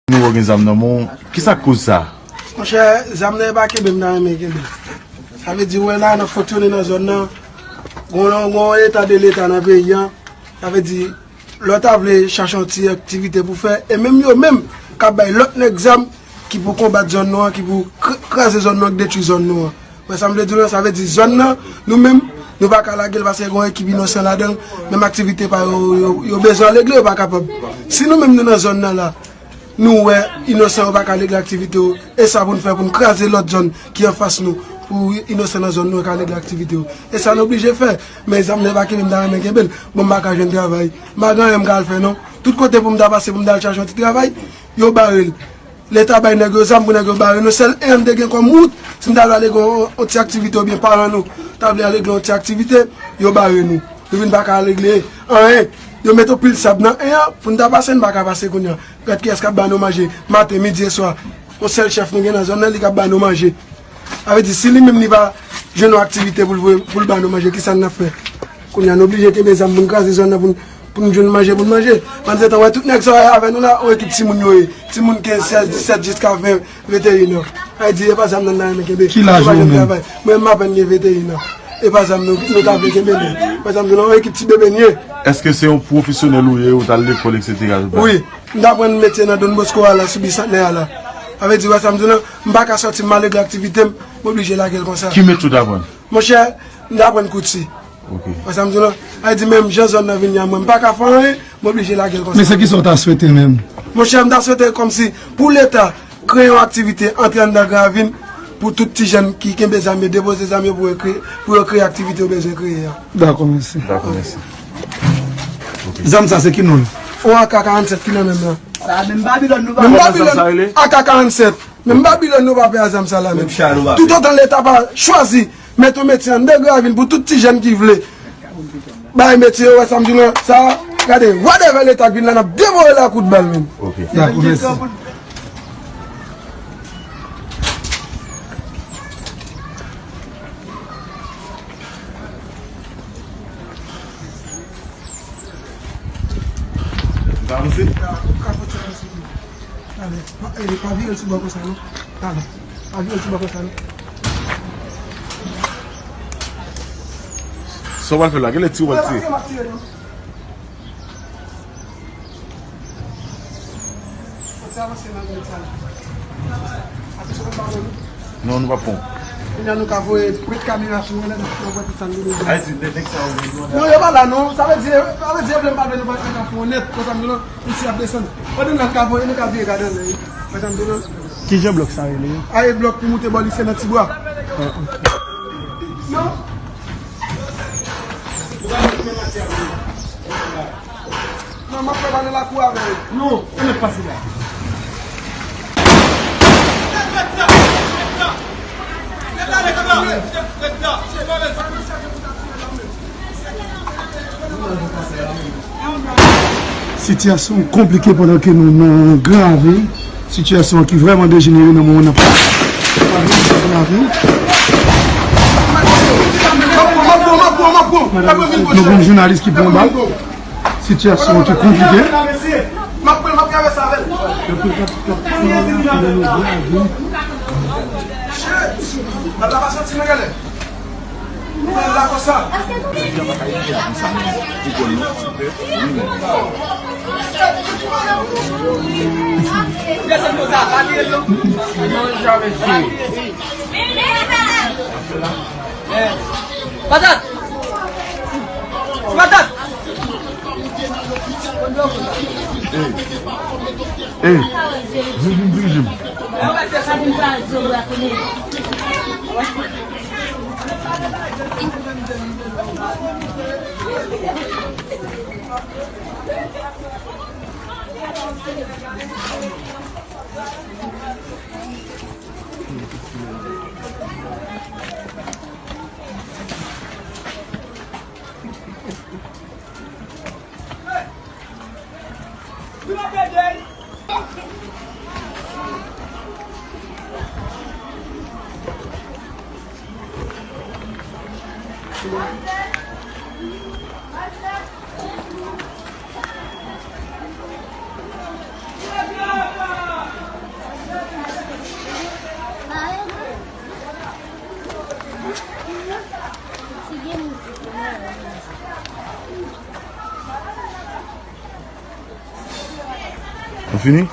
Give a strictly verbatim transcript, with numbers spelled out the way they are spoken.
Nou wè w gen zam nan men w. Kisa k koz sa? Monchè, zam nan e pa kenbe m ta renmen kenbe. Sa vle di, wè la, n ap fonksyone nan zòn nan. Gon, gon eta de leta nan peyi a. Sa vle di, lè w ta vle chache yon ti aktivite pou fè, e menm yo menm k ap bay lòt nèg zam ki pou konbat zòn nou an, ki pou kr-, kraze zòn nou an, ki detwi zòn nou an. Wè sa m vle di w la, sa vle di zòn nan, nou menm, nou pa ka lage l paske gen yon ekip inosan ladan l, menm aktivite pa yo, yo, yo bezwen regle, yo pa kapab. Si nou menm nou nan zòn nan la, nou wè inosan yo pa ka regle aktivite yo, e sa pou n fè pou n kraze lòt zòn ki anfas nou, pou inosan nan zòn nou yo ka regle aktivite yo. E sa n oblije fè, men zam nan pa kenbe m ta renmen kenbe l. Bon, m pa ka jwenn travay. M pa gen anyen m ka al fè non. Tout kote pou m ta pase pou m ta al chache yon ti travay, yo bare l. Leta bay nèg yo zam pou nèg yo bare nou. Sèl en an m te gen kòm wout, si m ta vle ale gen yon, yon ti aktivite oubyen paran nou ta vle ale gen yon ti aktivite, yo bare nou. Nou vin pa ka regle anyen. Yo mete yon pil sab nan en an pou n ta pase, n pa ka pase kounye a. Gad kiyès k ap ba nou manje maten, midi e swa. Yon sèl chèf nou gen nan zòn nan, li k ap ba nou manje. Sa vle di, si li menm li pa jwenn yon aktivite pou l voye, pou l ba nou manje, kisa n ap fè? Kounye a, n oblije kenbe zam pou n kraze zòn nan, pou n, pou n jwenn manje, pou n manje. Pandan se tan, wè, tout nèg sa w wè avè nou la, yon ekip timoun yo ye. Timoun kenz, sèz, disèt, jiska ven, venteyen an. Sa vle di, e pa zam nan n ta renmen kenbe. Ki laj ou menm? Mwen, m apèn gen venteyen an. E pa zam nou, nou ta vle kenbe, non. E pa zam nou, non, yon ekip ti bebe n ye. Èske se yon pwofesyonèl ou ye, ou t al lekòl, etsetera, ou pa? Wi. M t aprann metye nan Don Bosco a la, sou Bisantnè a la. Sa vle di, wè sa m di w lan, m pa ka sòti, m al regle aktivite m, m oblije lage l konsa. Ki metye w t aprann? Monchè, m t aprann kouti. Ok. Wè sa m di w lan? Sa vle di, menm jan zòn nan vin ye a mwen, m pa ka fè anyen, m oblije lage l konsa. Men se kisa w ta swete menm? Monchè, m ta swete kòmsi pou Leta kreye yon aktivite antre anndan Gran Ravin pou tout ti jèn ki kenbe zam yo, depoze zam yo pou yo kreye, pou yo kreye aktivite yo bezwen kreye a. Dakò, mèsi. Dakò, mèsi. Zam sa se ki non l? On A K karannsèt ki nan men m lan. Sa menm Babilòn nou pa... Menm Babilòn, A K karannsèt. Menm Babilòn nou pa pè a zam sa la menm. Toutotan Leta pa chwazi mete yon metye anndan Gran Ravin pou tout ti jèn ki vle bay metye yo, wè sa m di w lan, sa, gade, whatever Leta k vin la, n ap devore l a kout bal menm. Ok. Dakò, mèsi. Ou ka avanse? Talè. Pa, eh, pa vire l sou bò konsa, non. Talè. Pa vire l sou bò konsa, non. Sa w pral fè la? Genlè ti w pral tire. Non, nou pa pran. Kounye a nou ka voye prèt kamera sou mwen, lè nou pran tout sa nou bezwen. Ay, di, nèg sa yo bezwen. Non, yo pa la, non. Sa vle di, sa vle di, yo vle m pa vle, nou pa ka fè yon nèt, konsa nou, nou si ap desann. Pandan n ap ka voye, nou ka vire gade anlè, wi. Konsa nou, non. Ki jan blòk sa rele? A, e blòk pou moute bò lise nan Tibwa. Non. Non, m ap fè pale lakou avè l. Non, ou mèt pase la. Sitiyasyon konplike pandan ke nou nan Gran Ravin. Sitiyasyon ki vrèman dejenere nan moman n ap pale. Nou gen jounalis ki pran bal. Sitiyasyon ki konplike. Patat! Patat! Ey, ey, vin, vin dirije m. Fini?